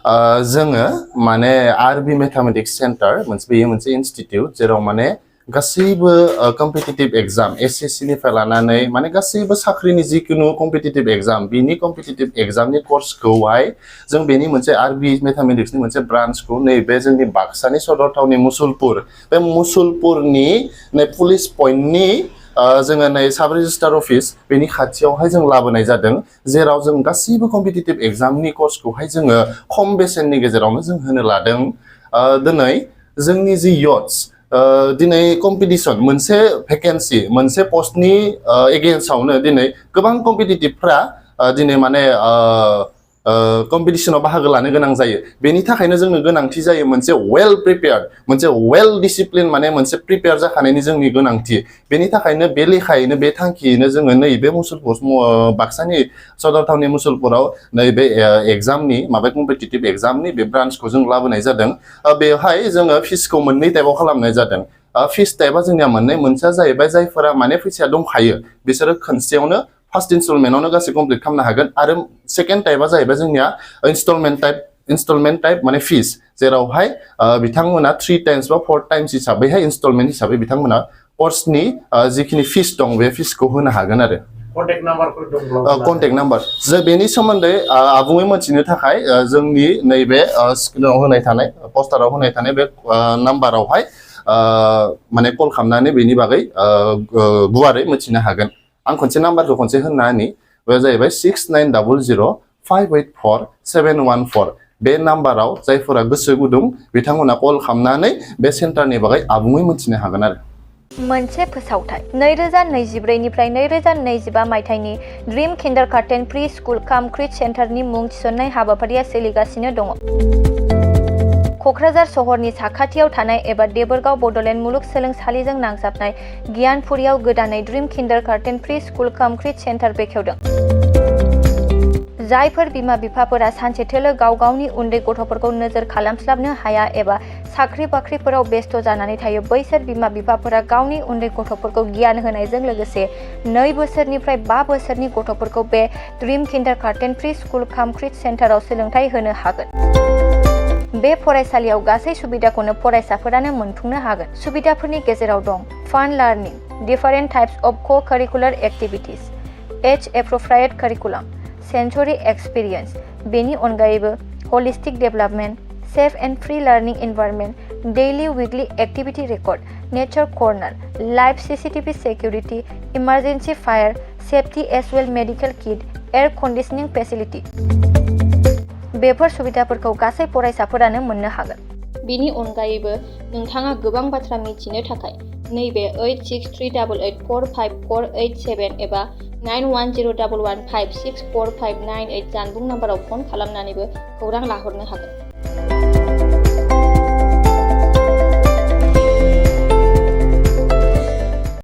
जोङो माने आरबि mathematics centre बेयो मोनसे इनस्टिट्यूट जेराव माने गासैबो कम्पिटिटिभ एग्जाम एसएससि निफ्राय लानानै माने गासैबो साख्रिनि जिखुनु कम्पिटिटिभ एग्जाम बिनि कम्पिटिटिभ एग्जामनि कर्सखौहाय जों बेनि मोनसे आरबि मेथामेटिक्सनि मोनसे ब्रान्चखौ नैबे जोंनि बाक्सानि सदर थावनि मुसलपुर बे मुसलपुरनि नै पुलिस पइन्टनि जोङो नै साब रेजिस्ट्रार अफिस बेनि खाथियावहाय जों लाबोनाय जादों जेराव जों गासैबो कम्पिटिटिभ एग्जामनि कर्सखौहाय जोङो खम बेसेननि गेजेरावनो जों होनो लादों दिनै जोंनि जि यथ्स दिनै कम्पिटिसन मोनसे भेकेन्सि मोनसे पस्टनि एगेन्स्टआवनो दिनै गोबां कम्पिटिटिभफ्रा दिनै माने कम्पिटिशनाव बाहागो लानो गोनां जायो बेनि थाखायनो जोंनो गोनांथि जायो मोनसे वेल प्रिपेयार्ड मोनसे वेल डिसिप्लिन माने मोनसे प्रिपेयार जाखानायनि जोंनि गोनांथि बेनि थाखायनो बे लेखायैनो बे थांखियैनो जोङो नैबे मुसलपुर बाक्सानि सदर थावनि मुसलपुराव नैबे एग्जामनि माबा कम्पिटिटिभ एग्जामनि बे ब्रान्चखौ जों लाबोनाय जादों बेवहाय जोङो फिसखौ मोननै टाइपआव खालामनाय जादों फिस टाइपआ जोंनिया मोनसेया जाहैबाय जायफोरा माने फैसाया दंखायो बिसोरो खनसेयावनो फार्स्ट इनस्टलमेन्टआवनो गासै कमप्लिट खालामनो हागोन आरो सेकेन्ड टाइपआ जाहैबाय जोंनिया इनस्टलमेन्ट टाइप माने फिस जेरावहाय बिथांमोना 3 टाइम्स बा 4 टाइम्स हिसाबैहाय इनस्टलमेन्ट हिसाबै बिथांमोना कर्सनि जिखिनि फिस दं बे फिसखौ होनो हागोन आरो कन्टेक्ट नाम्बार जों बेनि सोमोन्दै आबुङै मिथिनो थाखाय जोंनि नैबे स्क्रिनाव होनाय थानाय पस्टाराव होनाय थानाय बे नाम्बारावहाय माने कल खालामनानै बेनि बागै गुवारै मिथिनो हागोन आं खनसे नाम्बारखौ खनसे होनना होनि बे जाहैबाय 6900-584-714 बे नाम्बाराव जायफोरा गोसो गुदुं बिथांमोना कल खालामनानै बे सेन्टारनि बागै आबुङै मिथिनो हागोन आरो मोनसे फोसावथाय 2024 निफ्राय 2025 मायथाइनि ड्रीम किन्डारगार्टेन प्रि स्कुल काम क्रिच सेन्टारनि मुं थिसननाय हाबाफारिया सोलिगासिनो दङ क'क्राझार सहरनि साखाथियाव थानाय एबा देबोरगाव बड'लेण्ड मुलुगसोलोंसालिजों नांजाबनाय गियानपुरियाव गोदानै ड्रीम किन्डारगार्टेन प्रि स्कुल काम क्रिच सेन्टार बेखेवदों जायफोर बिमा बिफाफोरा सानसेथोलो गाव गावनि उन्दै गथ'फोरखौ नोजोर खालामस्लाबनो हाया एबा साख्रि बाख्रिफोराव बेस्थ' जानानै थायो बैसोर बिमा बिफाफोरा गावनि उन्दै गथ'फोरखौ गियान होनायजों लोगोसे 2 बोसोरनिफ्राय 5 बोसोरनि गथ'फोरखौ बे ड्रीम किन्डारगार्टेन प्रि स्कुल काम क्रिच सेन्टाराव सोलोंथाइ होनो हागोन बे फरायसालियाव गासै सुबिदाखौनो फरायसाफोरानो मोनफुंनो हागोन सुबिदाफोरनि गेजेराव दं फान learning different types of co-curricular activities age appropriate curriculum sensory experience बेनि अनगायैबो holistic development safe and free learning environment daily weekly activity record nature corner live CCTV security emergency fire safety as well medical kit air conditioning facility बेफोर सुबिदाफोरखौ गासै फरायसाफोरानो मोननो हागोन बेनि अनगायैबो नोंथाङा गोबां बाथ्रा मिथिनो थाखाय नैबे 8638454887 एबा 9101156459 जानबुं नाम्बाराव फन खालामनानैबो खौरां लाहरनो हागोन